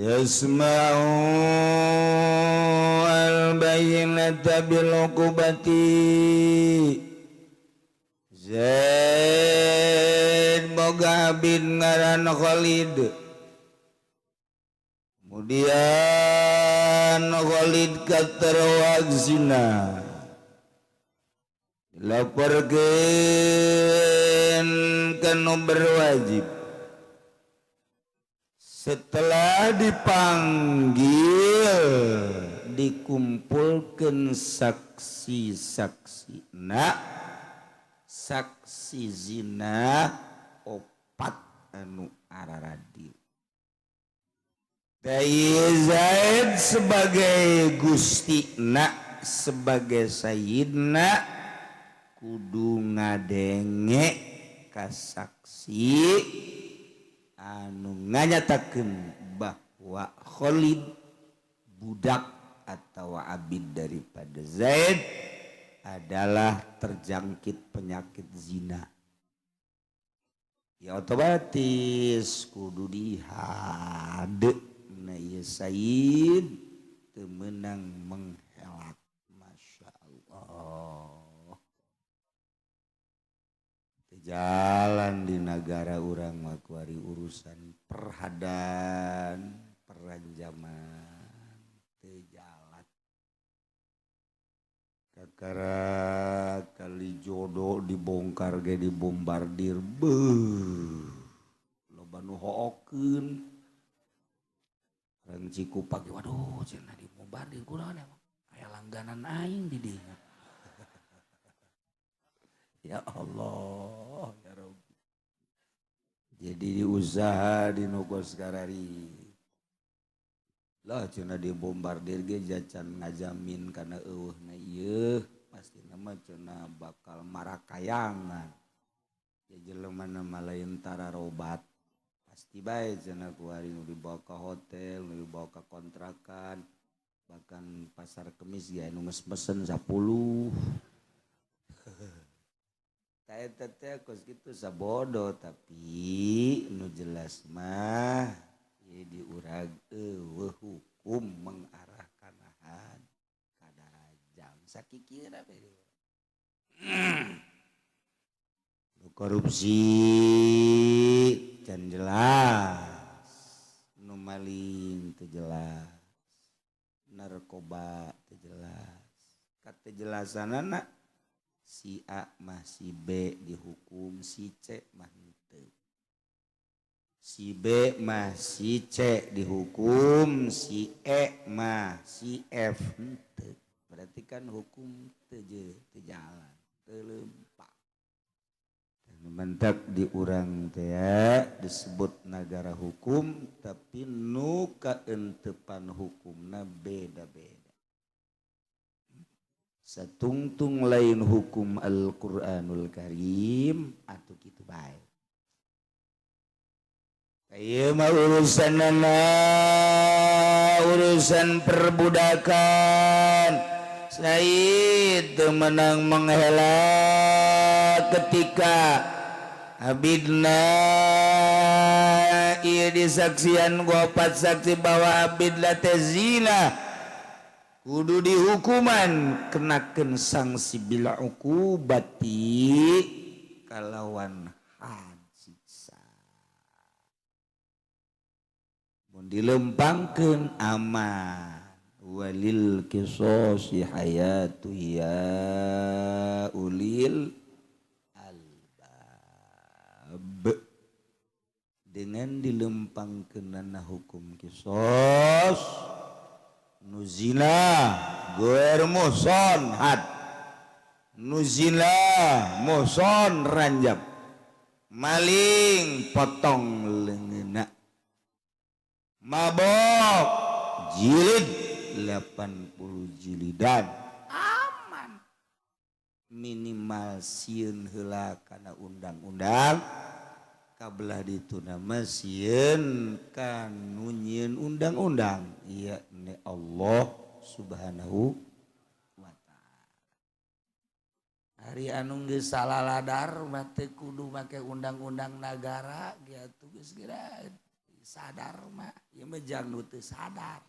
Yasma'u al-bayyinata bil uqubati. Zaid boga abid ngaran Khalid. Kemudian Khalid katerwag zina, dilaporkeun ke nu berwajib. Setelah dipanggil, dikumpulkan saksi-saksi. Nah, saksi zina opat anu araradil. Zaid sebagai Gustina, sebagai Sayyidna, kudu ngadenge ka saksi anu nganyatakeun bahwa Khalid, budak atau abid daripada Zaid, adalah terjangkit penyakit zina. Ya, otomatis kudu dihade. Nah, ieu Sayyid teu meunang menghelak. Masya Allah. Teu jalan di negara urang mah kuari urusan perhadan, peranjaman teu jalan. Kakara kali jodoh dibongkar ge dibombardir, beuh, loba nu hookeun. Orang Cikupa ge, waduh, cenah dibombardir kunaon emang aya langganan aing di dinya. Ya Allah, ya Rabbi. Jadi diusaha di nu kos karari lah cenah dibombardir ge jacan ngajamin kana eueuhna ieu pasti nama cenah bakal marakayangan. Ya, jelema nama lain tararobat pasti bae cenah kuari nu dibawa ke hotel, nu dibawa ke kontrakan, bahkan Pasar Kemis ge anu geus mesen 10. Tah, eta teh kos kitu sabodo, tapi nu jelas mah ieu di urang euweuh hukum mengarah kana had kana rajam sakikira we. Nu korupsi can jelas, nu maling teu jelas, narkoba teu jelas. Katejelasanana si A mah, si B dihukum, si C mah henteu. Si B mah, si C dihukum, si E mah, si F henteu. Berarti kan hukum teu teu jalan, teu leumpang. Mentak di urang teh disebut negara hukum, tapi nu kaentepan hukumna beda-beda. Satungtung lain hukum Al-Qur'anul Karim atau kitu bae. Ieu mah urusanana urusan perbudakan. Said teu meunang menghelak ketika abidna ieu disaksian ku opat saksi bahwa abidna teh zina, kudu dihukuman, kenakeun sanksi bil uqubati kalawan had, siksa. Mun dilempangkeun aman. Walil qisasi hayatu ya ulil albab. Dengan dilempangkeunana hukum kisos, nu zina goer muhson had, nu zina muhson ranjam, maling potong leungeunna, mabok jilid 80 jilidan, aman. Minimal sieun heula kana undang-undang, kabelah ditu nama sieun kanu nyieun undang-undang, yakni Allah Subhanahu wa Ta'ala. Ari anu geus salaladar mah teu kudu make undang-undang nagara ge atuh, geus geura Sadar mah ieu mah jang nu teu sadar.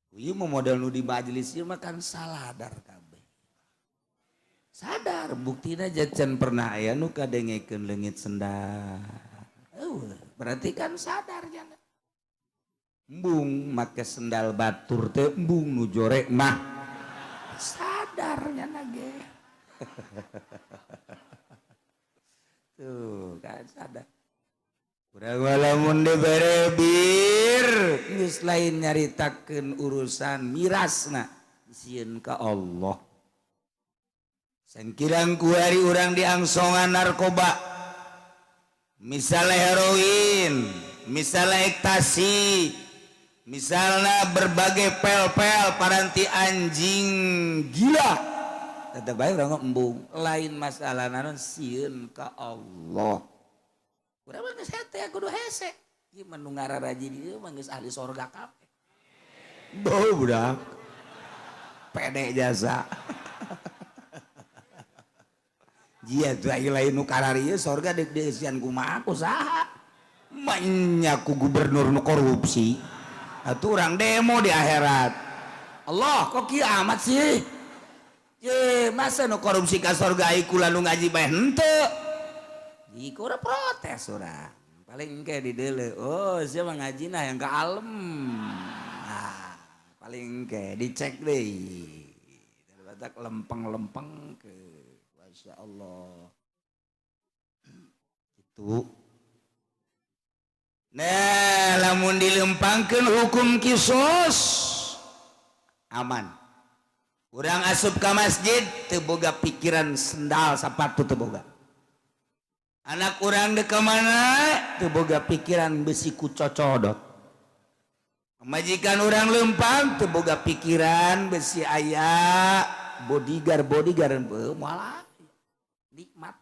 Ieu mah model nu di majelis ieu mah kan saladar kabeh. Sadar buktina jacan pernah aya nu kadengekeun leungit sendal. Berarti kan sadar jana. Embung make sendal batur teh, embung nu jorek mah. Sadar nyana ge. Tuh kan sadar. Urang lamun dibere bir geus lain nyaritakeun urusan mirasna, sieun ka Allah. Sangkirang kuari urang diangsongan narkoba, misalnya heroin, misalnya ekstasi, misalnya berbagai pel-pel paranti anjing gila, tetep bae urang embung, lain masalah naon, sieun ka Allah. Urang mah geus hete kudu hese. Ieu mah nu ngararaji dieu mah geus ahli sorga kabeh. Bau budak. Pede jasa. Jia tuh lain nu kararieu sorga deuk dieusian kumaha ku saha? Manya ku gubernur nu korupsi. Atuh urang demo di akhirat. Allah kok kieu amat sih? Ye, masa nu korupsi ka sorga ai kula nu ngaji bae henteu? Iku ora protes urang. Paling engke di deuleu. Oh, sia mah ngajina yang ke alem. Nah, paling engke dicek deui. Batak lempeng-lempeng ke. Masya Allah. Itu. Nah, lamun dilempangkeun hukum kisos aman. Urang asup ka masjid teu boga pikiran sendal sapatu, teu boga. Anak urang dek mana teu boga pikiran besi ku cocodot. Majikan urang lempang teu boga pikiran besi aya bodyguard bodyguard, malah nikmat.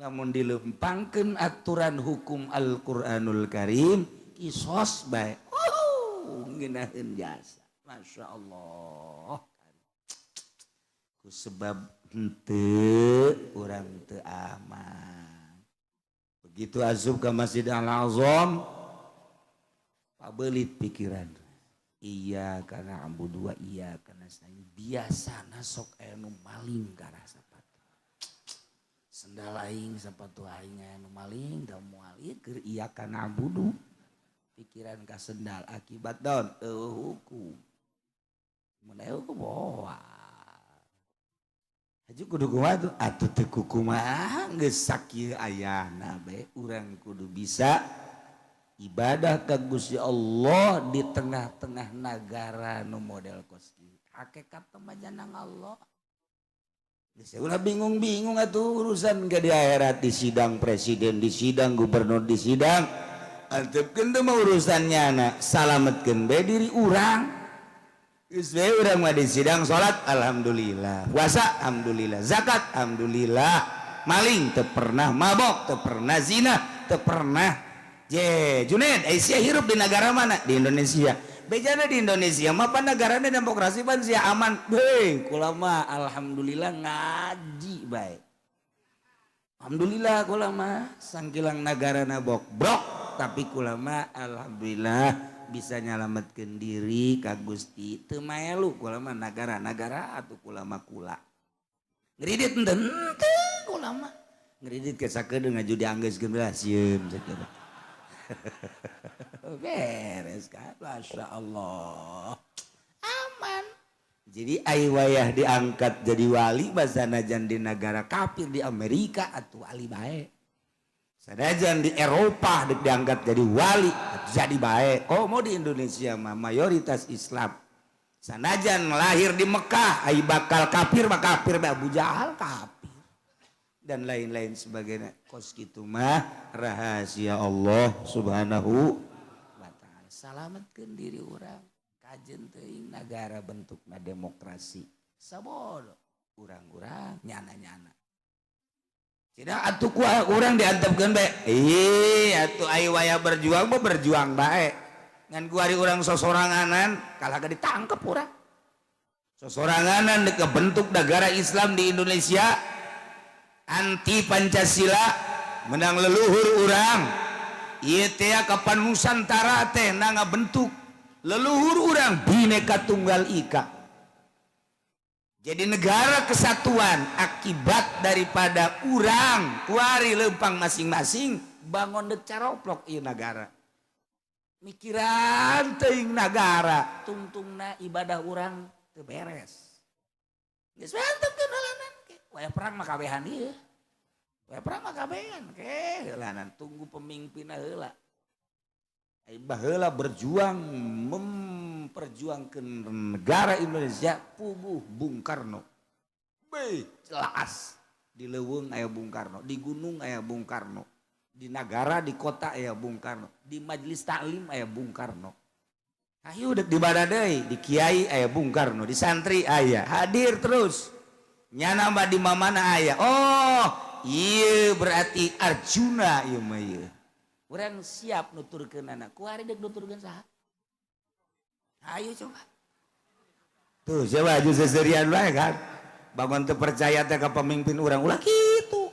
Lamun dilempangkeun aturan hukum Al-Qur'anul Karim kisos bae. Oh, ngeunaheun jasa. Masya Allah. Ku sebab henteu urang teu aman. Begitu asup ke Masjid Al-Azam pabelit pikiran. Iya karena ambu dua, iya karena saya biasa sok aya nu maling karena sepatu. Sendal aing, sepatu aing aya nu maling da moal ieu keur iya kana abudu. Pikiran ka sendal akibat daun eueuh hukum. Mun aya hukum moal. Haju kudu kumaha tuh? Atuh teu kumaha geus sakieu ayana bae urang kudu bisa ibadah ka Gusti Allah di tengah-tengah nagara nu model kos kieu. Hakikat mah janang Allah. Geus ulah bingung-bingung atuh urusan ke di akhirat, di sidang presiden, di sidang gubernur, di sidang. Antepkeun teh mah urusannya anak, salametkeun bae diri urang. Geus bae urang mah di sidang salat alhamdulillah, puasa alhamdulillah, zakat alhamdulillah, maling teu pernah, mabok teu pernah, zina teu pernah. Je, Junaid, eh sia hirup di negara mana? Di Indonesia. Bejana di Indonesia mah pan negaranya demokrasi, pan sia aman. Hei, kula mah alhamdulillah ngaji bae. Alhamdulillah kula mah sangkilang nagarana bobrok, tapi kula mah alhamdulillah bisa nyalametkeun diri ka Gusti. Teu maelu kula mah nagara-nagara atuh kula mah kula. Ngridit henteu henteu kula mah. Ngridit ke sakedeung ngaju dianggeuskeun lah sieun sakitu. Beres kan, Masya Allah, aman. Jadi ai wayah diangkat jadi wali sanajan di negara kafir, di Amerika atau wali bae, sanajan di Eropa dek diangkat jadi wali jadi bae. Oh, mau di Indonesia mah mayoritas Islam, sanajan lahir di Mekah ai bakal kafir mah kafir bae. Abu Jahal kafir dan lain-lain sebagainya. Kos gitu mah rahasia Allah Subhanahu wa ta'ala. Salametkeun diri urang. Kajen teuing nagara bentukna demokrasi, sabodo urang-urang nyana-nyana. Tidak atuh ku urang diantepkeun bae. Ih, atuh ai waya berjuang mah berjuang bae. Ngan kuari urang sosoranganan kalah ge ditangkep urang. Sosoranganan dek bentuk negara Islam di Indonesia anti Pancasila menang leluhur urang. Ieu teh kapan Nusantara teh na ngabentuk leluhur urang Bhinneka Tunggal Ika, jadi negara kesatuan. Akibat daripada urang kuari lempang masing-masing, bangun dek caroplok ieu negara, mikiran teuing nagara, tungtungna ibadah urang teu beres. Geus mantep heulanan. Waya perang mah kabehan ieu, waya perang mah kabehan ke heulanan, tunggu pemimpinna heula. Baheula berjuang memperjuangkan negara Indonesia puguh Bung Karno. Be, jelas di leuweung aya Bung Karno, di gunung aya Bung Karno, di negara, di kota aya Bung Karno, di majelis taklim aya Bung Karno. Ayo dek di mana deui, di kiai aya Bung Karno, di santri aya, hadir terus. Nyana mah di mana aya. Oh, iya, berarti Arjuna ieu mah ieu. Urang siap nuturkeun anak. Kuari dek nuturkeun saha? Ayo coba. Tuh, coba aja seserian bae kan. Bangun teu percaya teh ka pemimpin urang, ulah kitu.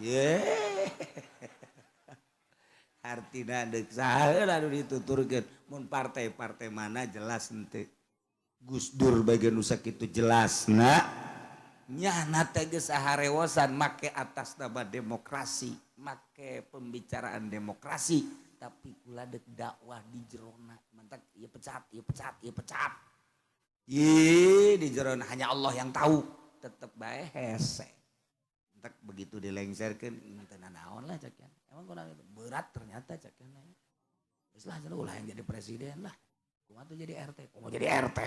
Ye. Artina dek saha heula nu dituturkeun? Mun partai-partai mana jelas henteu. Gus Dur bagian nu sakitu jelas na. Nyana teh geus saharewosan make atas nama demokrasi, make pembicaraan demokrasi, tapi kula dek dakwah di jerona mantak ieu pecat, ieu pecat, ieu pecat. Ih, di jerona hanya Allah yang tahu, tetep bae hese. Entek begitu dilengserkeun teu naon lah cek. Emang kurang itu berat ternyata cek. Geus lah cenah, ulah yang jadi presiden lah. Kumaha tuh jadi RT? Kumaha jadi RT?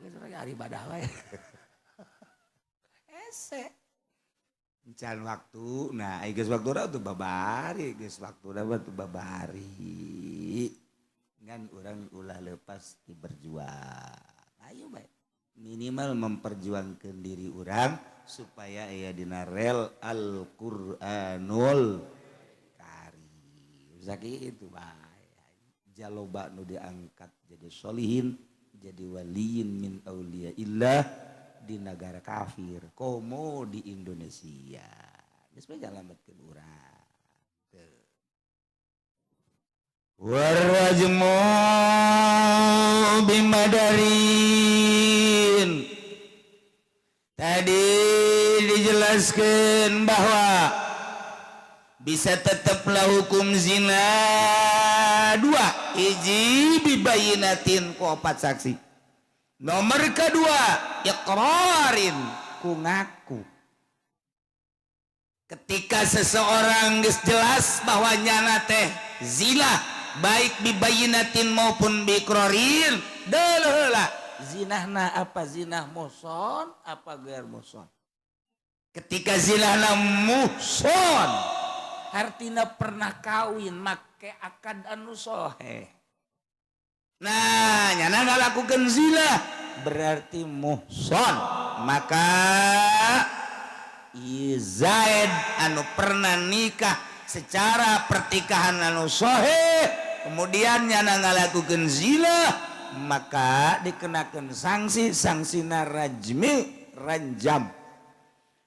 Geus hari ibadah wae. Hese. Can waktu, nah geus waktu tuh babari, geus waktu tuh babari. Ngan urang ulah lepas di berjuang. Ayo bae. Minimal memperjuangkan diri urang supaya aya dina rel Al-Qur'anul Karim. Sakitu bae. Jaloba nu diangkat jadi solihin, jadi waliyin min auliyaillah di negara kafir, komo di Indonesia. Geus bae nyalametkeun urang. Teu. Warajmu bimadarin. Tadi dijelaskan bahwa bisa tetaplah hukum zina dua, hiji bibayinatin ku opat saksi, nomor kedua iqrarin ku ngaku. Ketika seseorang geus jelas bahwa nyana teh zina, baik bibayinatin maupun biiqrarin, deuleu zinahna apa, zinah muhson apa ghair muhson. Ketika zinahna muhson, artinya pernah kawin make akad anu soheh. Nah, nyana ngalakukeun zina berarti muhson, maka Zaid anu pernah nikah secara pernikahan anu soheh, kemudian nyana ngalakukeun zina, maka dikenakan sanksi, sanksina rajmi, ranjam.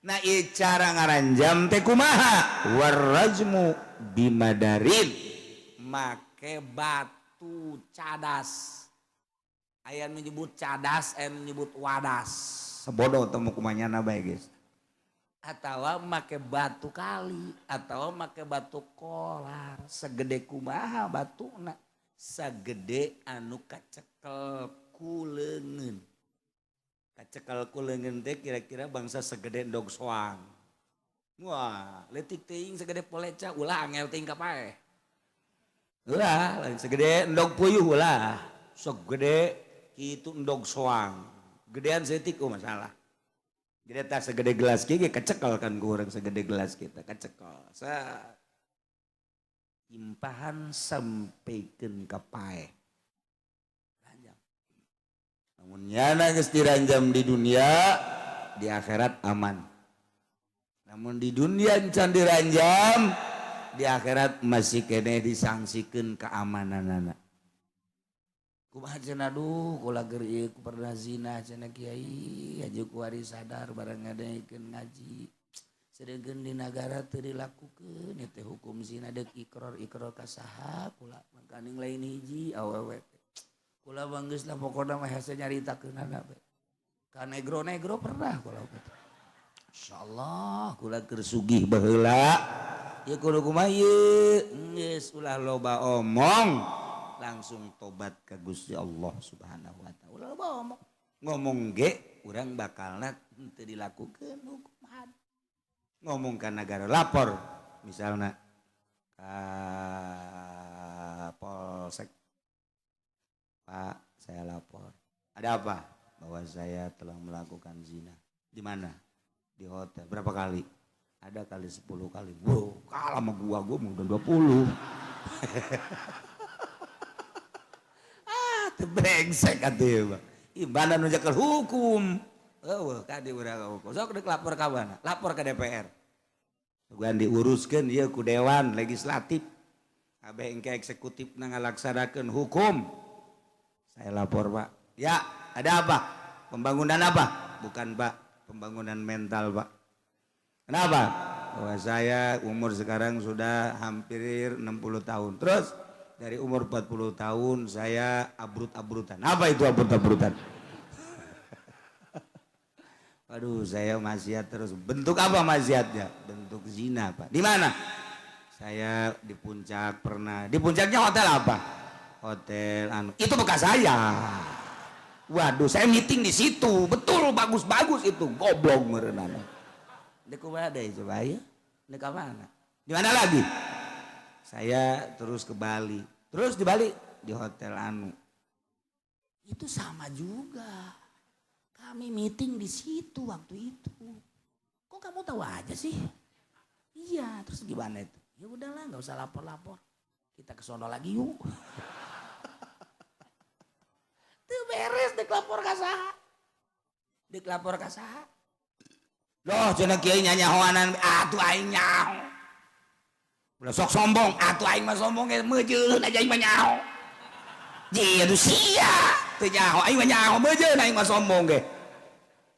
Nah, ieu cara ngaranjam teh kumaha? Warajmu bimadarin, make batu cadas. Aya menyebut cadas, aya menyebut wadas, sebodoh temu kumanyana bae geus, atau make batu kali atau make batu kolar. Segede kumaha batuna? Segede anu kacekel ku leungeun. Kacekel ku leungeun teh kira-kira bangsa segede endog soang. Wah, leutik teuing, segede poleca ulah, angel teuing kapaeh ulah, lain segede endog puyuh ulah, segede kitu endog soang, gedean setik. Oh, masalah gede tas segede gelas kieu kecekel kan ku urang, segede gelas kita kecekel sa timpahan sampaikan ka paeh, ranjam. Namun nyana geus diranjam di dunia, di akhirat aman. Namun di dunia can diranjam, di akhirat masih kene disangsikan keamananana. Kumaha cenah? Aduh, kula ger ieu ku pernah zina cenah, Kiai. Aja kuari sadar barang ngadengekeun ngaji. Sedangkan di negara teu dilakukeun teh hukum zina, deuk ikrar ikrar ka saha kula? Makaning lain hiji awewe teh. Kula mah geus lah, pokona mah hese nyaritakeunana bae. Ka negro-negro pernah kula teh. Insyaallah kula keur sugih baheula. Ya kudu kumaha ieu? Geus ulah loba omong, langsung tobat ka Gusti Allah Subhanahu wa taala. Ulah loba omong. Ngomong ge urang bakalna teu dilakukeun hukum had. Ngomong ka negara, lapor misalnya ka polsek, "Pak, saya lapor." "Ada apa?" "Bahwa saya telah melakukan zina." "Di mana?" "Di hotel." "Berapa kali?" "Ada kali 10 kali." "Wow, kalah sama gua mau udah 20." Ah, teu brengsek atuh mah. Ih, nu nyekel hukum. Eueuh kadi urang hukum. Sok deuk lapor ka mana? Lapor ke DPR. Sugan diuruskeun ieu ku dewan legislatif. Kabeh engke eksekutif na ngalaksanakeun hukum. "Saya lapor, Pak." "Ya, ada apa?" "Pembangunan apa?" "Bukan, Pak, pembangunan mental, Pak." "Kenapa?" "Bahwa saya umur sekarang sudah hampir 60 tahun. Terus dari umur 40 tahun saya abrut-abrutan." "Apa itu abrut-abrutan?" "Waduh, saya maksiat terus." "Bentuk apa maksiatnya?" "Bentuk zina, Pak." "Di mana?" "Saya di puncak pernah." "Di puncaknya hotel apa?" "Hotel anu." "Itu bekas saya. Waduh, saya meeting di situ. Betul, bagus-bagus itu." Goblok merenana. Di kumaha deui coba ya? Di mana? "Di mana lagi?" "Saya terus ke Bali." "Terus di Bali di hotel anu." "Itu sama juga. Kami meeting di situ waktu itu. Kok kamu tahu aja sih?" "Iya, terus gimana itu?" "Ya udahlah, nggak usah lapor-lapor. Kita ke sono lagi yuk." Tuh beres, dek lapor ka saha? Dek lapor ka saha? Loh, cenah kiai nyanyahoanan atuh aing nyaho. Ulah sok sombong, atuh aing mah sombong ge meujeun aja, aing mah nyaho. Ji atuh sia, teu nyaho, aing mah nyaho, meujeun aing mah sombong ge.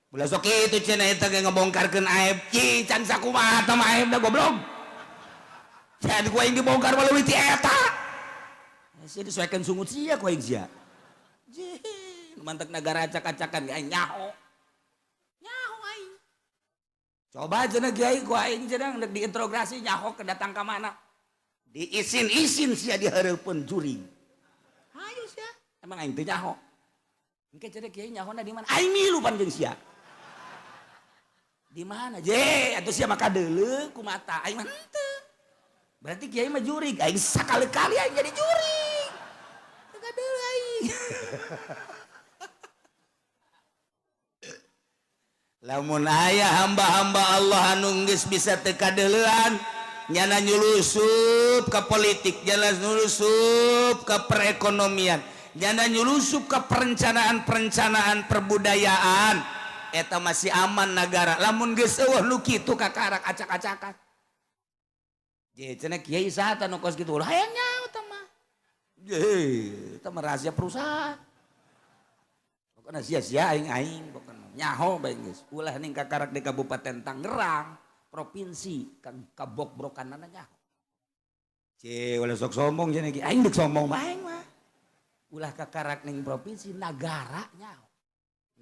Ulah sok kitu cenah, eta ge ngebongkarkeun aib. Ji can sakumaha tah mah aibna, goblok. Jadi ku aing dibongkar mah leuwih ti eta. Sia disoekeun sungut sia ku aing sia. Ji, mantak negara acak-acakan aing nyaho. Nyaho aing. Coba cenah kiai ku aing cenah rek diinterogasi, nyaho ke datang ka mana? Diisin-isin sia di hareupeun juring. Hayu sia. Emang aing teu nyaho. Engke cenah kiai nyahona di mana? Aing milu pan jeung sia. Di mana? Je, atuh sia mah kadeuleu ku mata, aing mah henteu. Berarti kiai mah jurig, aing sakali-kali aing jadi jurig. Teu kadeuleu aing. Lamun aya hamba-hamba Allah anu geus bisa teu kadeuleuan, nyana nyulusup ke politik, nyana nyulusup ke perekonomian, nyana nyulusup ke perencanaan-perencanaan perbudayaan, eta masih aman negara. Lamun geus eueuh nu kitu, kakarak acak-acakan. Je, cenah kiai saha nu kos kitu? Hayang nyaho tah mah. Je, eta mah rahasia perusahaan. Pokokna sia-sia aing aing pokokna nyaho bae geus. Ulah ning kakarak di Kabupaten Tangerang, provinsi kan kabokbrokanana nyaho. Ce, ulah sok sombong cenah ki. Aing deuk sombong bae mah. Ulah kakarak ning provinsi, nagara nyaho.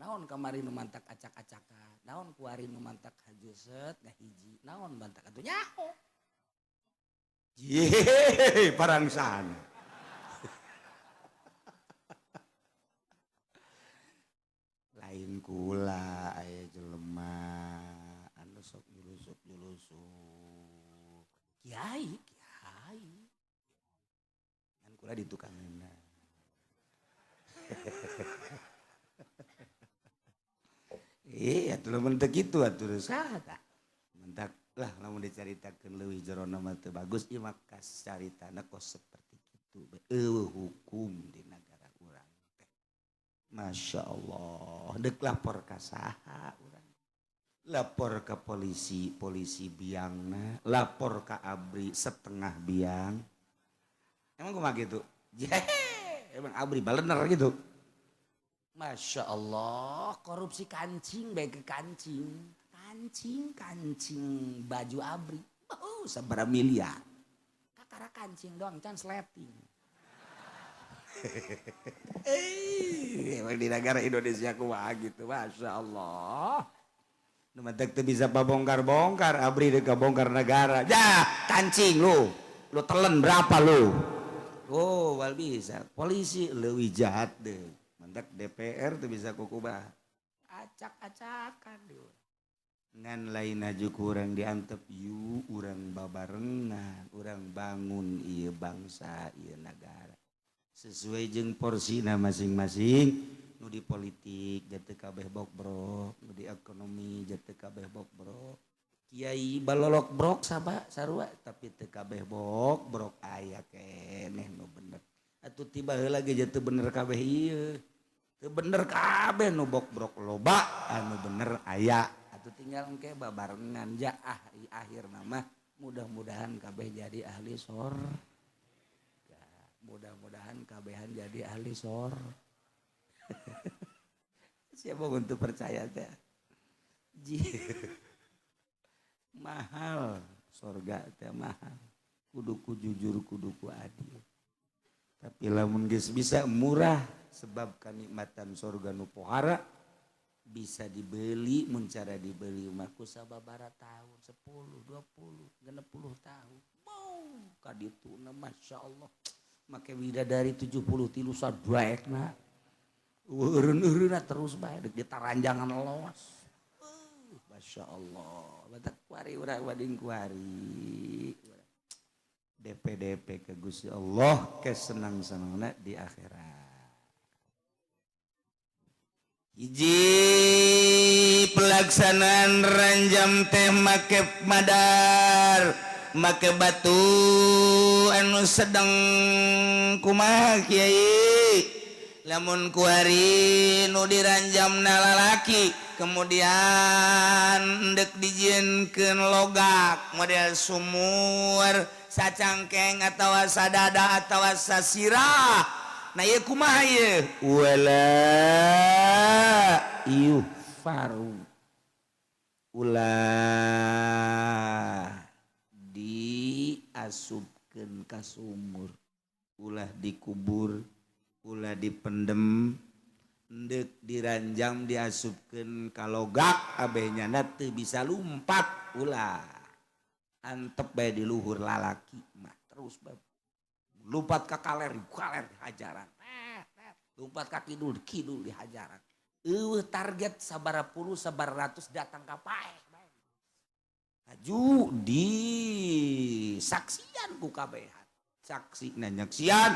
Naon kamari nu mantak acak-acakan? Naon kuari nu mantak hajuset ngahiji? Naon mantak atuh nyaho? Ye, parangsana. Lain kula, aya jelema anu sok nyulusup-nyulusup. Kiai, kiai. Kan kula di tukangeuna. Iya, atuh lamun teu kitu atuh saha tah? Mentak lah lamun dicaritakeun leuwih jerona mah teu bagus ieu mah, kas caritana kos seperti kitu. Eueuh hukum di nagara urang teh. Masya Allah, dek lapor ka saha urang? Lapor ke polisi, polisi biangna, lapor ke ABRI setengah biang. Emang kumaha gitu? Jehe, emang ABRI balener gitu. Masya Allah, korupsi kancing baik ke kancing. Kancing. Kancing kancing baju ABRI, oh, sabaraha miliar. Kakara kancing doang can sleting. Eh, emang di negara Indonesia kumaha gitu, Masya Allah. Nu matak teu bisa pabongkar-bongkar, ABRI dek bongkar negara. Ya, kancing lu. Lu telen berapa lu? Oh, wal bisa. Polisi leuwih jahat deh. Mantak DPR tuh bisa kukubah. Acak-acakan deh. Ngan lain aju kurang diantep yu urang babarengan, urang bangun ieu bangsa, ieu negara. Sesuai jeung porsina masing-masing. Nu di politik jatuh kabeh bokbrok, nu di ekonomi jatuh kabeh bokbrok. Kiai balolok brok saba sarua, tapi teu kabeh bokbrok, aya keneh nu bener. Atuh tiba heula ge jatuh bener kabeh ieu. Teu bener kabeh nu bokbrok loba, anu bener aya. Atuh tinggal engke babarengan ja ah akhir nama mudah-mudahan kabeh jadi ahli sor. Mudah-mudahan kabehan jadi ahli sor. Siapa untuk percaya teh? Mahal sorga teh, mahal. Kuduku jujur, kuduku adil. Tapi lamun geus bisa murah, sebab kanikmatan sorga nu pohara bisa dibeli, mun cara dibeli mah ku sababaraha tahun, 10, 20, 60 tahun. Mau kaditu, Masya Allah. Make widadari 73 saduekna. Eureun-eureunna terus bae dek ditaranjangan los. Masya Allah. Batak kuari urang wading kuari. DPDP ke Gusti Allah kesenang-senangna di akhirat. Hiji, pelaksanaan ranjam teh make madar, make batu anu sedang. Kumaha, Kiai, lamun kuari nu diranjam lalaki, kemudian dek dijieunkeun logak model sumur sacangkeng atau sadada atau sasirah? Nah, ieu kumaha ieu? Wala yuhfaru, ulah diasupkeun ka sumur, ulah dikubur, ulah dipendem. Ndek diranjam, diasupkeun ka logak, abeh nyana teu bisa lumpat, ulah. Antep bae di luhur lalaki mah, terus bae lumpat ka kaler, kaler dihajaran, lumpat ka kidul, kidul dihajaran. Eueuh target sabara puluh, sabara ratus datang ka paeh bae. Maju di saksian ku kabehan, saksi nyaksian,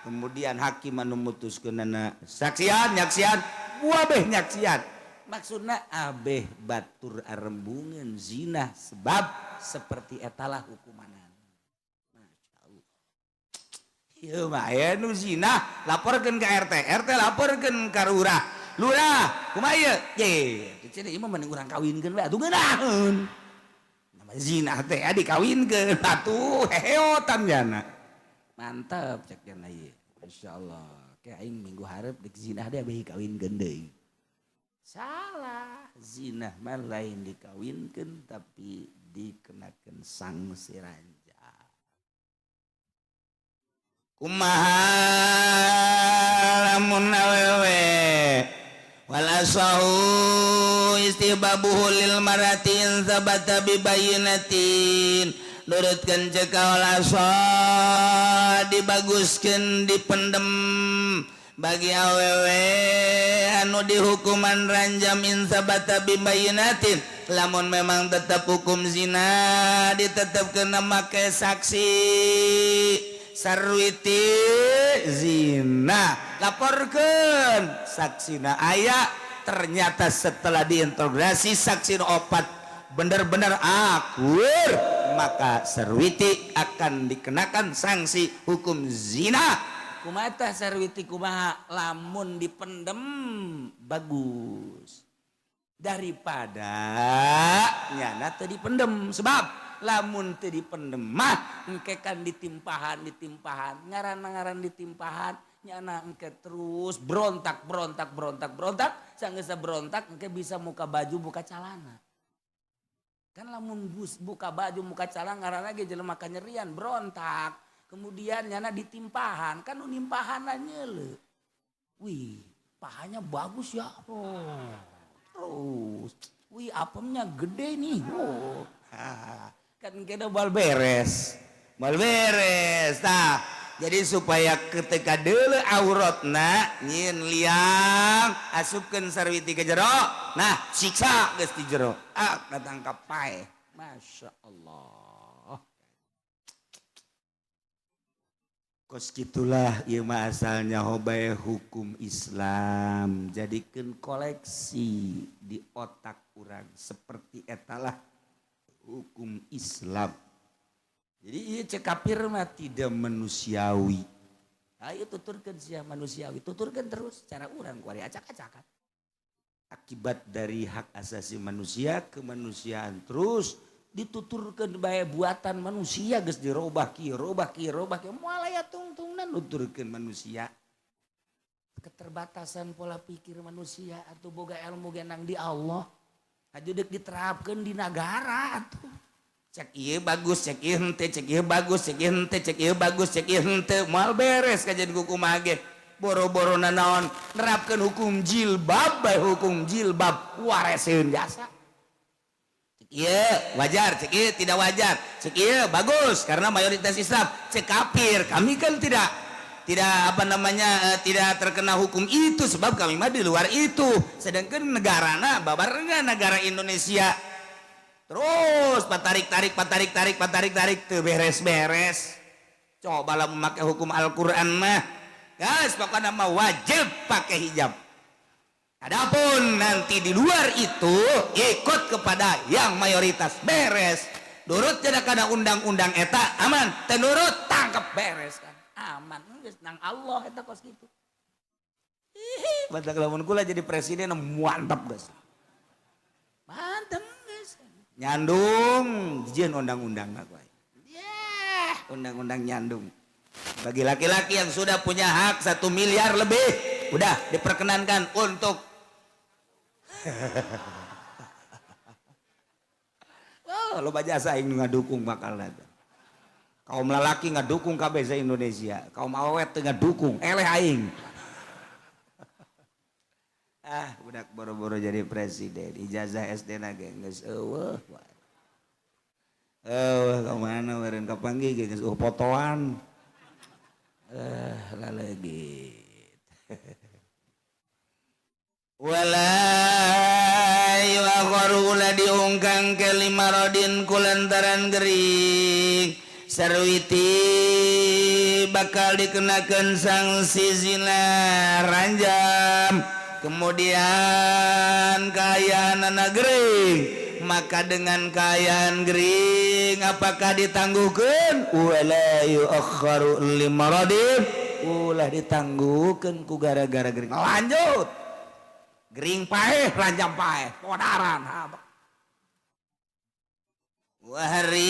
kemudian hakim anu mutuskeunana saksian, nyaksian, kabeh nyaksian. Maksudna abeh batur arembungan zina, sebab seperti etalah hukumanan. Masya Allah. Ieu mah aya nu zina, laporkeun ke RT, RT laporkeun ka lurah, lurah kumaha ieu? Ye, cenah ieu mah mending urang kawinkeun we atuh, ngeunaheun. Nama zina teh dikawinkeun atuh, heheotan jana. Mantap cek jana ieu. Insyaallah kayak aing minggu hareup dek zina deh, abeh kawinkeun deui. Salah, zina mah lain dikawinkeun, tapi dikenakan sanksi ranjam. Kumaha lamun awewe? Wal asahu istihbabuhu lil marati in tsabata bi bayyinatin. Nurutkeun ceuk kaul dibaguskeun dipendem bagi awewe anu dihukuman ranjam, in tsabata bi bayyinatin, lamun memang tetap hukum zina ditetapkeun make saksi. Sarwiti zina, laporkan, saksina aya. Ternyata setelah diintegrasi saksi opat benar-benar akur, maka Sarwiti akan dikenakan sanksi hukum zina. Kumaha Sarwiti, kumaha? Lamun dipendem bagus daripada nyana teu dipendem, sebab lamun teu dipendem mah engke kan ditimpahan, ditimpahan, ngaran-ngaran ditimpahan, nyana engke terus berontak, berontak, berontak, berontak. Sanggeus berontak, engke bisa muka baju, buka calana. Kan lamun bus buka baju, muka calang, ngaranna ge jelema kanyerian, berontak. Kemudian nyana ditimpahan, kan nu nimpahan nyeule. Wih, pahanya bagus ya. Oh, terus. Wih, apemnya gede nih. Oh. Kan kita bal beres. Bal beres. Nah, jadi supaya ketika dulu auratna nyieun liang, asupkeun sarwiti ke jero. Nah, siksa geus di jero. Ah, katangkap paeh. Masya Allah. Kos gitulah ieu mah asalnya hobae hukum Islam. Jadikeun koleksi di otak urang, seperti etalah hukum Islam. Jadi ieu cek kafir mah tidak manusiawi. Ayo tuturkan sia manusiawi, tuturkan terus cara urang kuari acak-acakan. Akibat dari hak asasi manusia, kemanusiaan, terus dituturkan bae buatan manusia geus dirobah kieu, robah kieu, robah kieu, moal aya tungtungna nuturkeun manusia. Keterbatasan pola pikir manusia atau boga ilmu genang di Allah. Aju deuk diterapkeun di nagara atuh. Cek ieu bagus, cek ieu henteu, cek ieu bagus, cek ieu henteu, cek ieu bagus, cek ieu henteu, moal beres kajian kumaha ge. Boro-boro nanaon nerapkeun hukum jilbab bae, hukum jilbab wareseun jasa. Cek ieu wajar, cek ieu tidak wajar, cek ieu bagus karena mayoritas Islam, cek kafir kami kan tidak tidak apa namanya, tidak terkena hukum itu sebab kami mah di luar itu. Sedangkan negarana babarengan negara Indonesia, terus patarik tarik, patarik tarik, patarik tarik, tuh beres-beres. Cobalah memakai hukum Al-Quran mah, guys, pokoknya mah wajib pakai hijab. Adapun nanti di luar itu ikut kepada yang mayoritas, beres. Nurut tidak kada undang-undang eta aman, tenurut tangkep, beres kan, aman geus nang Allah eta kos kitu. Batak lamun kula jadi presiden, mantap guys. Mantap geus. Nyandung jieun undang-undang aku. Yeah. Undang-undang nyandung bagi laki-laki yang sudah punya hak 1 miliar lebih udah diperkenankan untuk oh, lo jasa aing ngadukung, bakal ada kaum lelaki ngadukung kabeh se Indonesia, kaum awet teu ngadukung, eleh aing. Ah, budak boro-boro jadi presiden, ijazah SD na ge geus eueuh. Eueuh ka mana meureun kapanggih ge geus eueuh fotoan. Eh, lalegit. Wala yuakharu ulah diungkang ke limarodin kulantaran gering sarwiti, bakal dikenakan sanksi zina ranjam. Kemudian kaayaan anak gering, maka dengan kaayaan gering apakah ditangguhkan? Wala yuakharu limaradin, Ulah ditangguhkan ku gara-gara gering. Lanjut, gering paeh, ranjam paeh, podaran. Wa harrin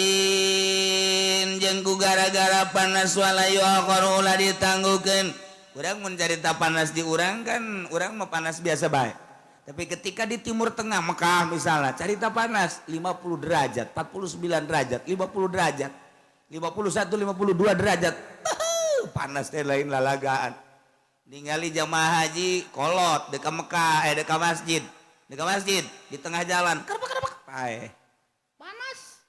jeung ku gara-gara panas, wala yuakharu ulah ditangguhkeun. Urang mun carita panas di urang kan urang mau panas biasa bae, tapi ketika di Timur Tengah, Mekah misalnya, carita panas 50 derajat, 49 derajat, 50 derajat, 51, 52 derajat, panas teh lain lalagaan. Ningali jamaah haji kolot dekat Mekah, eh, dekat masjid di tengah jalan kerepak kerepak paeh. Panas.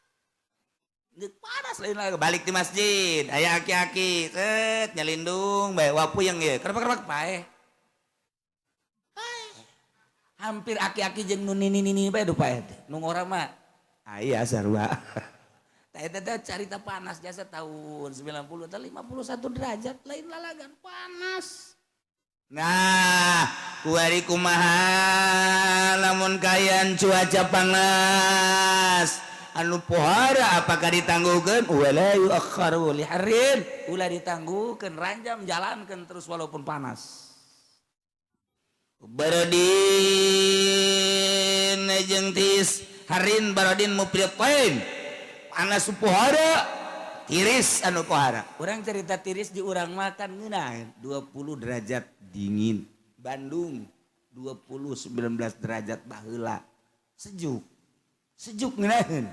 Panas lain lagi. Balik di masjid aya aki-aki set nyelindung bae, wapu yang ya kerepak kerepak paeh. Hampir aki-aki jeung nu nini-nini bae du paeh teh. Nu ngora mah aya sarua. Tah, eta teh carita panas jasa tahun 90 teh 51 derajat, lain lalagan panas. Nah, kuari kumaha lamun kaayaan cuaca panas anu pohara, apakah ditangguhkeun? Wala yuakharu liharrin, ulah ditangguhkeun ranjam, jalankan terus walaupun panas. Barodin jeung tiis, harrin barodin mufritain, panas pohara, tiris anu pohara. Urang cerita tiris di urang makan ngeunah 20 derajat dingin. Bandung 20 19 derajat baheula sejuk. Sejuk ngeunaheun.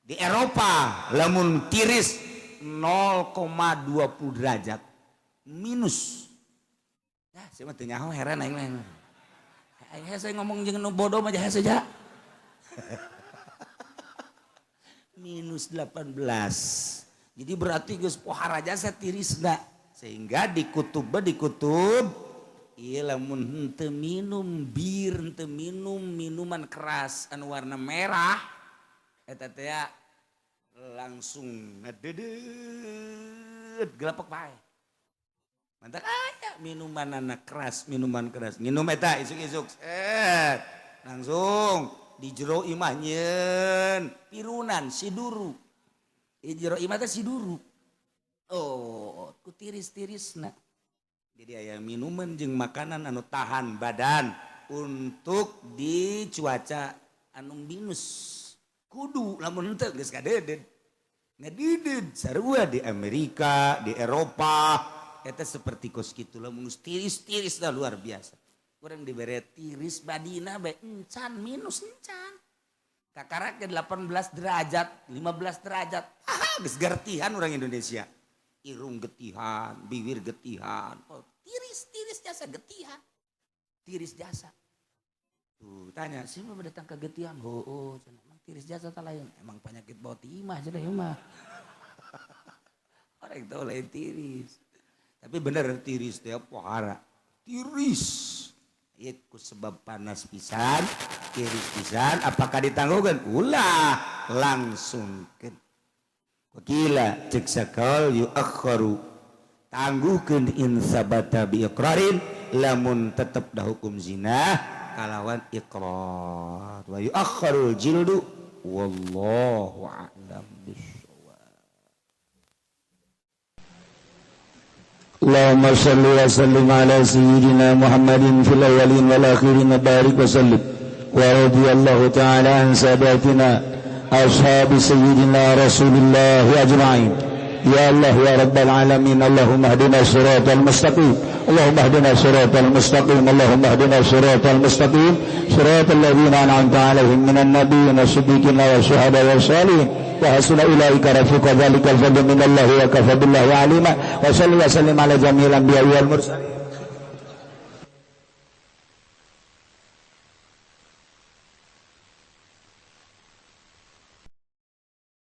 Di Eropa lamun tiris 0,20 derajat minus. Nah, saya mah teu nyaho heran aing mah. Aing saya ngomong jeung nu bodoh mah hese ja. Minus 18. Jadi berarti geus pohara jasa tirisna sehingga di kutub di kutub ieu lamun henteu minum bir, henteu minum minuman keras anu warna merah eta teh langsung ngadedet gelepek bae. Mantak aya minuman anak keras, minuman keras. Minum eta isuk-isuk set langsung di jero imah nyeun pirunan siduru. Di jero imah teh siduru. Oh, ku tiris-tirisna. Jadi aya minuman jeung makanan anu tahan badan untuk di cuaca anu minus. Kudu lamun henteu geus kadedet. Ngadideud sarua di Amerika, di Eropa eta seperti kos kitu lamun tiris-tiris dah luar biasa. Kurang dibere tiris badina bae encan minus encan. Kakarak ke 18 derajat, 15 derajat. Ah, geus gertihan orang Indonesia. Irung getihan, bibir getihan. Oh, tiris-tiris jasa getihan. Tiris jasa. Tuh, tanya, siapa datang ke getihan? Oh, cenah, emang tiris jasa tak lain. Emang penyakit bau timah cenah ieu mah. Orang tahu lain tiris. Tapi bener tiris teh pohara. Tiris. Ieu sebab panas pisan, tiris pisan, apakah ditangguhkan? Ulah, langsungkeun. Qila cek sakal yuakharu tangguhkeun in sabata bi iqrarin lamun tetep dah hukum zina kalawan iqrar wa yuakharul jildu wallahu a'lam bissawab. Allahumma shalli wa sallim ala sayyidina Muhammadin fil awwalin wal akhirin wa barik wa sallim wa radiyallahu ta'ala an sadatina ashabi sayyidina Rasulillah ajma'in. Ya Allah ya Rabbal alamin, Allahumma hdina siratal mustaqim, Allahumma hdina siratal mustaqim, Allahumma hdina siratal mustaqim, siratal ladzina an'amta alaihim minan nabiyyin wash-shiddiqin wasyuhada wash-shalihin wa hasuna ulaika rafiqa dzalikal fadlu minallahi wa kafa billahi alima. Wa salli wa sallim ala jami'il anbiya'i wal mursalin.